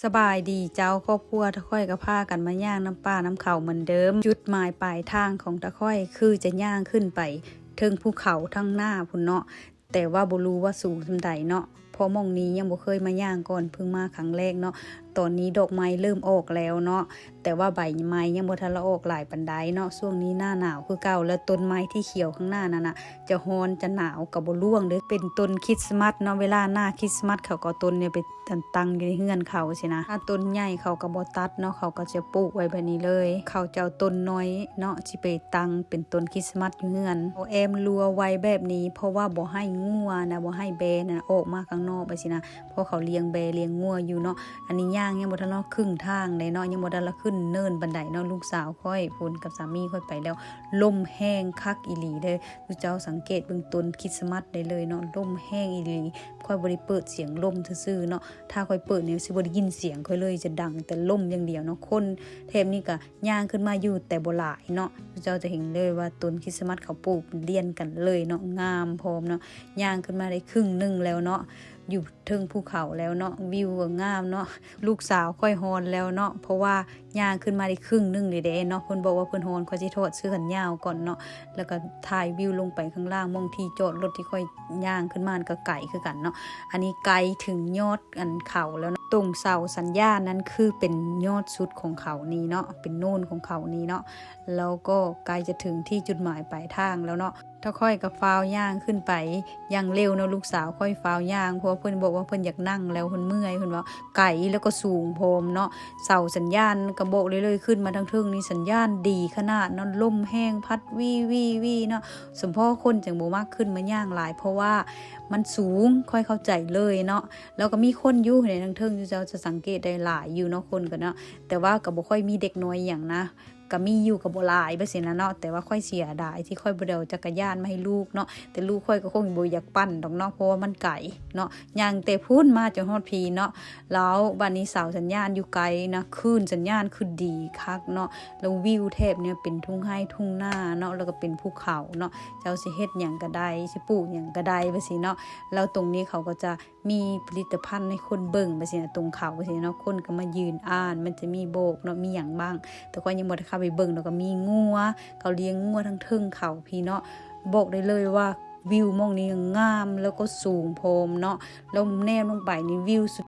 ສະບາຍດີເຈົ້າ ຄອບຄົວຕາຂ້ອຍກໍພາກັນມາຍ່າງນຳປ່ານຳເຂົາເໝືອນເດີມ. ຈຸດໝາຍປາຍທາງຂອງຕາຂ້ອຍຄືຈະຍ່າງຂຶ້ນໄປເທິງພູເຂົາທາງໜ້າພຸ້ນເນາະ, ແຕ່ວ່າບໍ່ຮູ້ວ່າສູງສ່ຳໃດເນາະ, ເພາະໝ່ອງນີ້ຍັງບໍ່ເຄີຍມາຍ່າງກ່ອນ, ເພິ່ງມາຄັ້ງແລກເນາະ. ຕອນນີ້ດອກໄມ້ເລີ່ມອອກແລ້ວເນາະ, ແຕ່ວ່າໃບໄມ້ຍັງບໍ່ທັນລະອອກຫຼາຍປານໃດເນາະ. ຊ່ວງນີ້ໜ້າໜາວຄືເກົ່າ, ແລ້ວຕົ້ນໄມ້ທີ່ຂຽວຂ້າງໜ້ານັ້ນນະ ຈະຮ້ອນຈະໜາວກໍບໍ່ລ່ວງເດີ້. ເປັນຕົ້ນຄຣິດສະມັດເນາະ, ເວລາໜ້າຄຣິດສະມັດເຂົາກໍເອົາຕົ້ນນີ້ໄປ ຕັ້ງຢູ່ໃນເຮືອນເຂົາຊີ້ນະ. ຖ້າຕົ້ນໃຫຍ່ເຂົາກໍບໍ່ຕັດເນາະ, ເຂົາກໍຈະປູກໄວ້ແບບນີ້ເລີຍ. ເຂົາຈະເອົາຕົ້ນນ້ອຍເນາະ ຊິໄປຕັ້ງເປັນຕົ້ນຄຣິດສະມັດຢູ່ເຮືອນ. ເອົາແອ້ມລົວໄວ້ແບບນີ້ ເພາະວ່າບໍ່ໃຫ້ງົວນະ ບໍ່ໃຫ້ແບ້ນະອອກມາຂ້າງນອກໄປຊີ້ນະ, ເພາະເຂົາລ້ຽງແບ້ລ້ຽງງົວຢູ່ເນາະ. ອັນນີ້ຍ່າງຍັງບໍ່ທັນຮອດຄຶ່ງທາງເດ້ເນາະ, ຍັງບໍ່ທັນລະຂຶ້ນເນີນປານໃດເນາະ. ລູກສາວຂ້ອຍພຸ້ນກັບສາມີຂ້ອຍໄປແລ້ວ, ລົມແຮງຄັກອີ່ຫຼີເດີ້. ເຈົ້າສັງເກດເບິ່ງຕົ້ນຄຣິດສະມັດໄດ້ເລີຍເນາະ, ລົມແຮງອີ່ຫຼີ. ຂ້ອຍບໍ່ໄດ້ເປີດສຽງລົມຊື່ໆເນາະ, ຖ້າຂ້ອຍເປີດນີ້ຊິບໍ່ໄດ້ຍິນສຽງຂ້ອຍເລີຍ, ຈະດັງແຕ່ລົມຢ່າງດຽວເນາະ. ຄົນແຖບນີ້ກໍຍ່າງຂຶ້ນມາຢູ່ແຕ່ບໍ່ຫຼາຍເນາະ. ເຈົ້າຈະເຫັນເລີຍວ່າຕົ້ນຄຣິດສະມັດເຂົາປູກລຽນກັນເລີຍເນາະ, ງາມພ້ອມເນາະ. ຍ່າງຂຶ້ນມາໄດ້ຄຶ່ງໜຶ່ງແລ້ວເນາະ, ຢູ່ເທິງພູເຂົາແລ້ວເນາະ, ວິວກໍງາມເນາະ. ລູກສາວຂ້ອຍຮ້ອນແລ້ວເນາະ, ເພາະວ່າ ຍ່າງຂຶ້ນມາໄດ້ຄຶ່ງໜຶ່ງເດ້ເນາະ. ເພິ່ນບອກວ່າເພິ່ນຮ້ອນ, ຂ້ອຍຊິຖອດເສື້ອແຂນຍາວກ່ອນເນາະ, ແລ້ວກໍຖ່າຍວິວລົງໄປຂ້າງລ່າງ ໝ່ອງທີ່ຈອດລົດທີ່ຂ້ອຍຍ່າງຂຶ້ນມາ ກໍໄກຄືກັນເນາະ. ອັນນີ້ໃກ້ເຖິງຍອດອັນເຂົາແລ້ວເນາະ, ຕົງເສົາສັນຍານນັ້ນຄືເປັນຍອດສຸດຂອງເຂົານີ້ເນາະ, ເປັນໂນນຂອງເຂົານີ້ເນາະ, ແລ້ວກໍໃກ້ຈະເຖິງທີ່ຈຸດໝາຍປາຍທາງແລ້ວເນາະ. ຕາຂ້ອຍກໍຟ້າວຍ່າງຂຶ້ນໄປຢ່າງເລັວເນາະ, ລູກສາວຂ້ອຍຟ້າວຍ່າງ ເພາະວ່າເພິ່ນບອກວ່າເພິ່ນຢາກນັ່ງແລ້ວ ເພິ່ນເມື່ອຍ ເພິ່ນວ່າ. ໄກແລ້ວກໍສູງພ້ອມເນາະ, ເສົາສັນຍານກໍບອກໄດ້ເລີຍ, ຂຶ້ນມາທາງເທິງນີ້ສັນຍານດີຂະໜາດເນາະ, ລົມແຮງພັດວີໆໆເນາະ. ສຳເພາະຄົນຈັ່ງບໍ່ມັກຂຶ້ນມາຍ່າງຫຼາຍ ເພາະວ່າມັນສູງ, ຂ້ອຍເຂົ້າໃຈເລີຍເນາະ. ແລ້ວກໍມີຄົນຢູ່ໃນທາງເທິງ, ເຈົ້າຈະສັງເກດໄດ້ຫຼາຍຢູ່ເນາະ, ຄົນກໍເນາະ, ແຕ່ວ່າກໍບໍ່ຄ່ອຍມີເດັກນ້ອຍອີ່ຫຍັງນະ. ກໍມີຢູ່ ກໍບໍ່ຫຼາຍແບບຊີ້ນະເນາະ, ແຕ່ວ່າຂ້ອຍເສຍດາຍທີ່ຂ້ອຍບໍ່ໄດ້ເອົາຈັກກະຍານມາໃຫ້ລູກເນາະ, ແຕ່ລູກຂ້ອຍກໍຄົງບໍ່ຢາກປັ່ນດອກເນາະ ເພາະວ່າມັນໄກເນາະ, ຍ່າງແຕ່ພຸ້ນມາຈົນຮອດພີ້ເນາະ. ແລ້ວບາດນີ້ເສົາສັນຍານຢູ່ໄກນະ, ຄື້ນສັນຍານຄືດີຄັກເນາະ, ແລ້ວວິວແຖບນີ້ເປັນທົ່ງໄຮ່ທົ່ງນາເນາະ, ແລ້ວກໍເປັນພູເຂົາເນາະ, ເຈົ້າຊິເຮັດຫຍັງກໍໄດ້ ຊິປູກຫຍັງກໍໄດ້ແບບຊີ້ເນາະ. ແລ້ວຕົງນີ້ເຂົາກໍຈະ ມີຜະລິດຕະພັນໃຫ້ຄົນເບິ່ງແບບຊີ້ນະ, ຕົງເຂົາແບບຊີ້ເນາະ, ຄົນກໍມາຢືນອ່ານ, ມັນຈະມີບອກເນາະ ມີຫຍັງບ້າງ. ແຕ່ຂ້ອຍຍັງບໍ່ໄດ້ເຂົ້າໄປເບິ່ງເນາະ, ກໍມີງົວ, ເຂົາລ້ຽງງົວທາງເທິງເຂົາພີ້ເນາະ. ບອກໄດ້ເລີຍວ່າວິວໝ່ອງນີ້ງາມ ແລ້ວກໍສູງພ້ອມເນາະ, ແລ້ວແນມລົງໄປນີ້ວິວສຸດ